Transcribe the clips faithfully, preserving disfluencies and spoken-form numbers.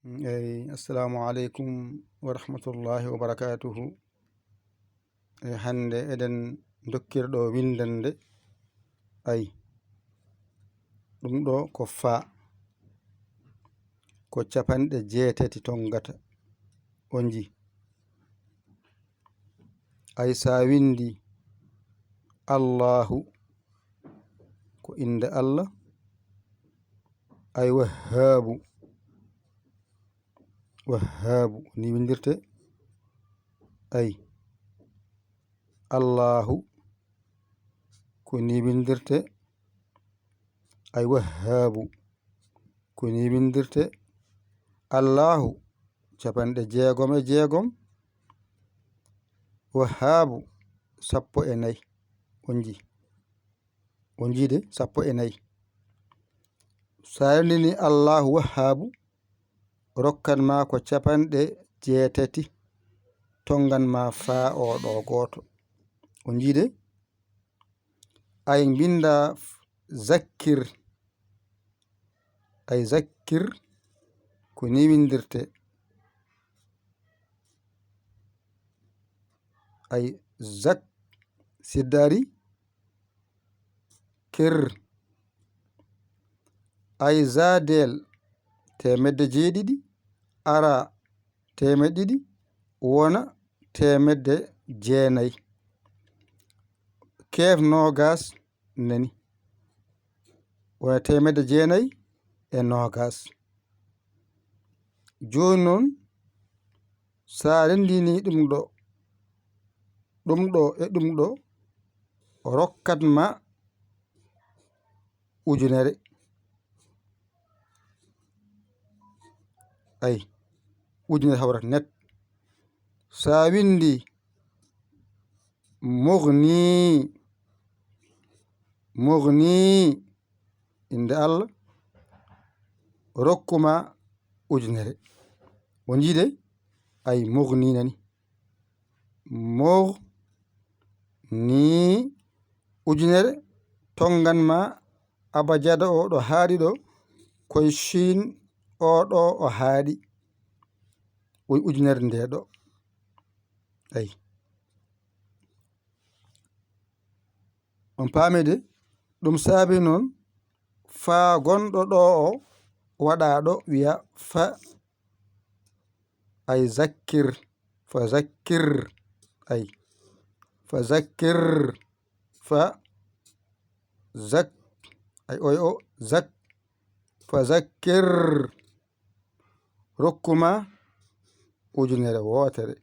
Eyi, assalamu aleykum wa rahmatullahi wa barakatuhu. E hannde eɗen dokkirɗo winndande, ay, ɗum ɗo ko faa, ko capanɗe jeetati tonngata. On nji? Ay, so a winndi Allahu, ko innde Allah, ay, Wahhaabu, Wahhaabu, ni winndirte, ay, Allahu, ko ni winndirte, ay, Wahhaabu, ko ni winndirte, Allahu, capanɗe jeegom e jeegom, Wahhaabu, sappo e nayi. On nji? On nji de, sappo e nayi. So a winndini Allahu Wahhaabu, rokkan ma ko capanɗe jeetati, tonngan ma faa o ɗo gooto. On nji de? Ay, mbinnda zakkir. Ay, zakkir, ko ni winndirte. Ay, zak, siddaari, kir. Ay, zaadeel, teemedde jeeɗiɗi, ara, teemedde ɗiɗi, wona teemedde jeenayi. Keef noogaas nani. Wona teemedde jeenayi e noogaas. Jooni noon, so a renndini ɗum ɗo, ɗum ɗo e ɗum ɗo, rokkat ma ujunere. Ay, ujunere hawrata net. So a winndi Mughni, Mughni, innde Allah, rokku ma ujunere. On nji de? Ay, Mughni nani. Mughni, ujunere, tonngan ma abajada o ɗo haaɗi ɗo, koye Chine o ɗo o haaɗi. Woni ujunere nde ɗo. Ay. On paami de? Ɗum saabi noon, faa gonɗo ɗo o waɗa ɗo wiya fa, ay, zakkir, fa zakkir, ay, fa zakkir, fa zak, ay, oy o, zak, fa zakkir, rokku ma ujunere wootere.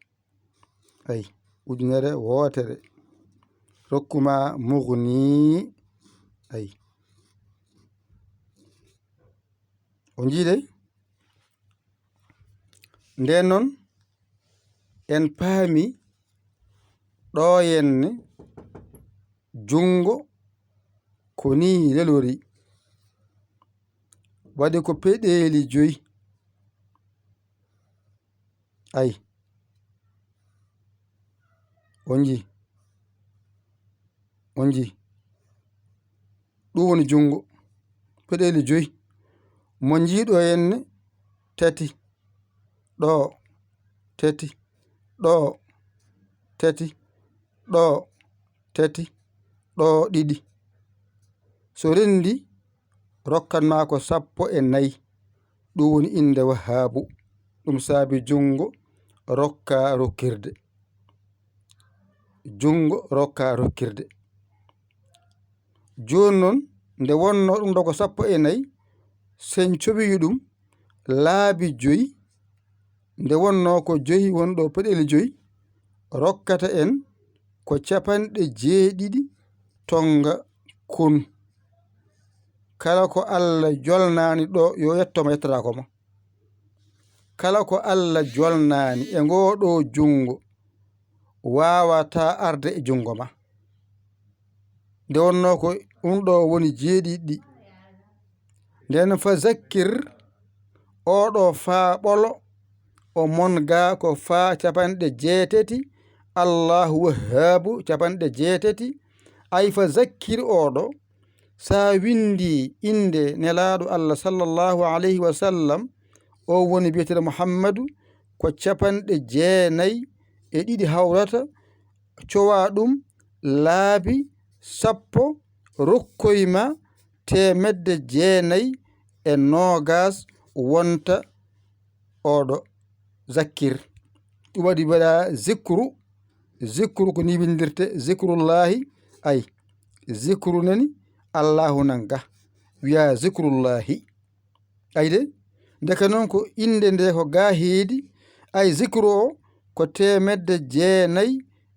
Ay, ujunere wootere. Rokku ma Mughni. Ay. On nji de? Nden noon, en paami ɗo henne junngo ko ni lelori. Waɗi ko peɗeeli joyi. Ay. On nji? On nji? Ɗum woni junngo. Peɗeeli joyi. Mo njiiɗo henne tati. Ɗo, tati. Ɗo, tati. Ɗo, tati. Ɗo, ɗiɗi. So renndi, rokkan ma ko sappo e nayi. Ɗum woni innde Wahhaabu. Ɗum saabi junngo rokka rokkirde. Junngo rokka rokkirde. Jooni noon, nde wonnoo ɗum ɗo ko sappo e nayi, so en cowiyi ɗum laabi joyi, nde wonnoo ko joyi woni ɗo peɗeeli joyi, rokkata en ko capanɗe jeeɗiɗi tonnga kun. Kala ko Allah jolnaani ɗo, yo yetto ma, yettotaako ma. Kala ko Allah jolnaani e ngoo ɗoo junngo, waawataa arde e junngo ma. Nde wonnoo ko ɗum ɗo woni jeeɗiɗi ɗi. Nden fa zakkir, oo ɗoo faa ɓolo, o mon ga ko faa capanɗe jeetati, Allahu Wahhaabu capanɗe jeetati, ay fa zakkir oo ɗoo, so a winndi innde Nelaaɗo Allah sallallahu alayhi wa sallam, O woni biyeteeɗo Muhammadu, ko capanɗe jeenay e ɗiɗi hawrata, cowa ɗum laabi sappo, rokkoy ma teemedde jeenay e noogas, wonta oɗo zakkir. Ɗum waɗi mbaɗa zikru. Zikru ko ni windirte, zikrullahi, ay, zikru nani, Allahu nan ga, wiya zikrullahi. Ayde, ndeke noon ko innde nde ko ga heedi, ay, zikru o ko teemedde jeenay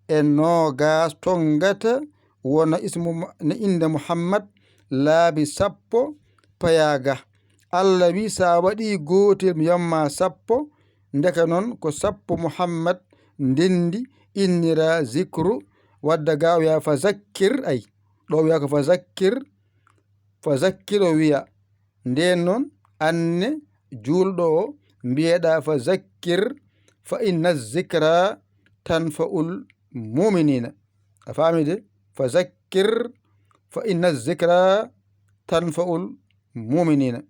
e noogas tongata, wona ismu ma-, ne innde Muhammad, laabi sappo paya ga. Allah wi, sa waɗi gootel, mi yamma sappo, ndeke noon ko sappo Muhammad ndenndi, innira zikru, wadda ga o wiya fa zakkir, ay, ɗo wiya ko fa zakkir, fa zakkir o wiya. Ndeen noon, anne juulɗo o, mbiyeɗa fa zakkir, fa inna zikra tanfa'ul muminina. A faami de? Fa zakkir, fa inna zikra tanfa'ul muminina.